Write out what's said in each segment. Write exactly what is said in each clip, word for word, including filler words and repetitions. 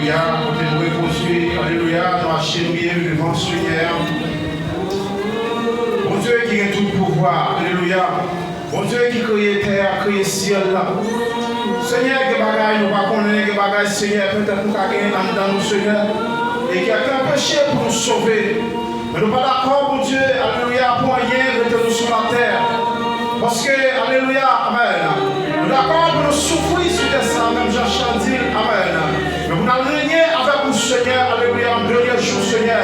Alelouya, kote nou repoze, alelouya, nou achetre devan Senyè a. Bondye ki gen tout pouvwa, alelouya. Bondye ki kreye tè a, kreye syèl la. Senyè, gen bagay nou pa konnen, gen bagay, Senyè, petèt nou ka gen anndan nou, Senyè, e ki ap anpeche pou nou sove. Men nou pa dakò, Bondye, alelouya, pou anyen rete nou sou latè. Paske, alelouya, amèn, nou dakò pou nou soufri sou tè sa, menm jan Chan di l, amèn. Men pou n al renye avèk ou, Senyè, alelouya, nan dènye jou, Senyè.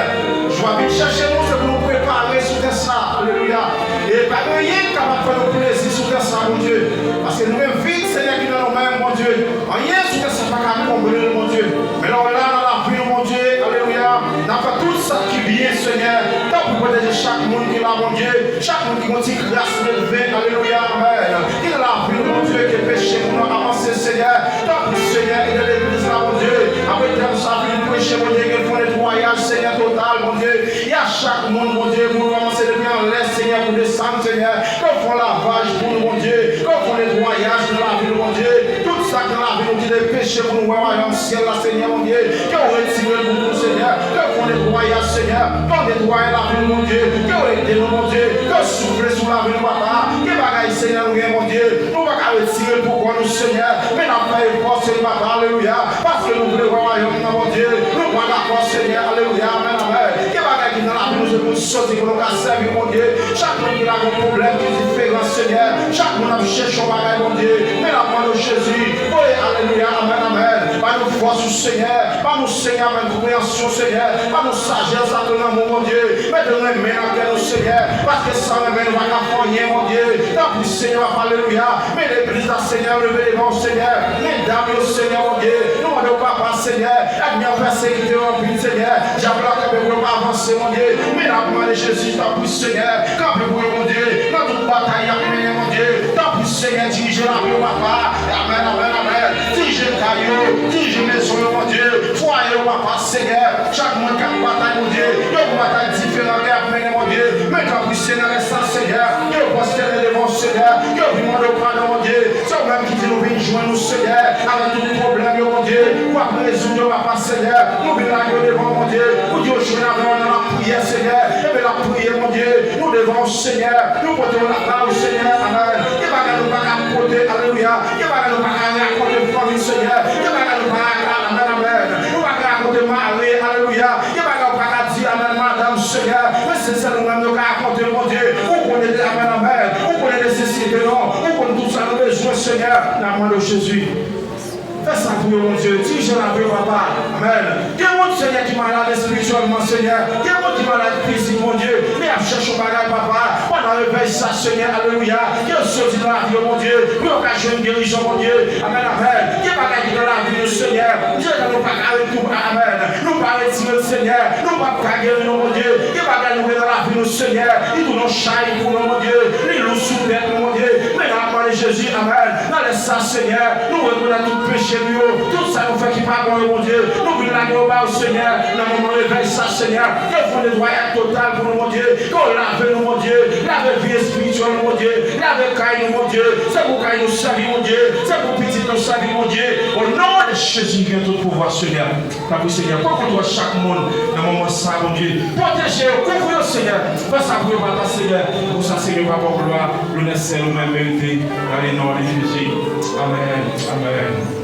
Jou a vin chèche nou, se pou nou prepare sou tè sa, alelouya. E pa gen anyen ki kapab fè nou plezi sou tè sa, Bondye. Paske nou gen vid, Senyè, ki nan nou menm, Bondye. Anyen sou tè sa pa ka konble l, Bondye. Men lè w la nan lavi nou, Bondye, alelouya, n ap fè tout sa ki byen, Senyè. Tanpri pwoteje chak moun ki la, Bondye. Chak moun ki gon ti kras leve, alelouya, amèn. Ki nan lavi nou, Bondye, ke peche pou nou avanse, Senyè. Tanpri, Senyè, ede legliz la, Bondye. Apre tèm sa, vin preche, Bondye, ke fè yon netwayaj, Senyè, total, Bondye. E a chak moun, Bondye, pou nou kòmanse depi anlè, Senyè, pou desann, Senyè. Ke w fè yon lavaj pou nou, Bondye. Ke w fè yon netwayaj nan lavi nou, Bondye. Tout sa k nan lavi nou ki te peche pou nou wè wayòm syèl la, Senyè, Bondye. Ke w retire l pou nou, Senyè. Ke w fè yon netwayaj, Senyè. Ke w netwaye lavi nou, Bondye. Ke w ede nou, Bondye. Ke w soufle sou lavi nou, papa. Gen bagay, Senyè, nou gen, Bondye. Nou pa ka retire l pou kò nou, Senyè. Men n ap fè efò, Senyè, papa. Alelouya. Paske nou vle wè wayòm nan, Bondye. Nou pa dakò, Senyè. Alelouya. Amèn, amèn. Gen bagay ki nan lavi nou, se pou n soti, pou nou ka sèvi, Bondye. Chak moun ki la gon pwoblèm ki diferan, Senyè. Chak moun ap chèche yon bagay, Bondye. Men n ap mande w, Jezi. Voye, alelouya. Amèn, amèn. Ba nou fòs ou, Senyè. Ba nou, Senyè, amèn, konpreyansyon, Senyè. Ba nou sajès ak lanmou, Bondye. Mete renmen nan kè nou, Senyè. Paske san renmen, nou pa ka fè anyen, Bondye. Tanpri, Senyè, papa, alelouya. Men legliz la, Senyè, leve devan w, Senyè. Men dam yo, Senyè, Bondye. Nou mande w, papa, Senyè. Ènmi an pèsekite yo anpil, Senyè. Dyab la kanpe pou yo pa avanse, Bondye. Men n ap mande Jezi, tanpri, Senyè. Kanpe pou yo, Bondye. Nan tout batay y ap mennen, Bondye. Tanpri, Senyè, dirije lavi yo, papa. Amèn, amèn, amèn. Dirije kay yo, dirije mezon yo, Bondye. Fwaye yo, papa, Senyè. Chak moun k ap batay, Bondye, yo gon batay diferan k ap mennen, Bondye. Men tanpri, Senyè, lè sa, Senyè, ke yo pwostène devan w, Senyè, ke yo vin mande w padon, Bondye. Se ou menm ki di nou vin jwenn ou, Senyè, avèk tout pwoblèm yo, Bondye. W ap rezoud yo, papa, Senyè. Nou vin lage yo devan w, Bondye. Ou di yo jwenn avè w nan lapriyè, Senyè. Ebyen, n ap priye, Bondye. Nou devan w, Senyè. Nou pote w lakay ou, Senyè. Amèn. Gen bagay nou pa ka pote, alelouya. Gen bagay nou pa ka rakonte fanmi, Senyè. Gen bagay nou pa ka, amèn, amèn. Nou pa ka rakonte mari, alelouya. Gen bagay ou pa ka di, amèn, madanm, Senyè. Men se sèl ou menm nou ka rakonte, Bondye. Ou konnen, amèn, amèn. Ou konnen nesesite nou. Ou konn tout sa nou bezwen, Senyè. N ap mande w, Jezi. Fè sa pou yo, Bondye. Dirije lavi yo, papa. Amèn. Gen moun, Senyè, ki malad espirityèlman, Senyè. Gen moun ki malad fizik, Bondye. Men y ap chèche yon bagay, papa. Pandan revèy sa, Senyè, alelouya. Ke yo soti nan lavi yo, Bondye. Pou yo ka jwenn gerizon, Bondye. Amèn, amèn. Gen bagay ki nan lavi nou, Senyè. Bondye, nou pa ka retounen. Amèn. Nou pa retire l, Senyè. Nou p ap ka geri nou, Bondye. Gen bagay nou gen nan lavi nou, Senyè. Li tounen yon chay pou nou, Bondye. Li lou sou tèt nou, Bondye. Men n ap mande Jezi, amèn. Nan lè sa, Senyè, nou rekonèt tout peche nou yo. Tout sa nou fè ki pa bon yo, Bondye. Nou vin lage yo ba ou, Senyè. Nan moman revèy sa, Senyè. Ke w fè yon netwayaj total pou nou, Bondye. Ke w lave nou, Bondye. Lave vi espirityèl nou, Bondye. Lave kay nou, Bondye. Se pou kay nou sèvi, Bondye. Se pou pitit nou sèvi, Bondye. O non de Jezi ki gen tout pouvwa, Senyè. Tanpri, Senyè, pran kontwòl chak moun nan moman sa, Bondye. Pwoteje yo, kouvri yo, Senyè. Fè sa pou yo, papa, Senyè. Pou sa, Senyè, papa, glwa, lonè sèl ou menm merite. Nan le non de Jezi. Amèn. Amèn.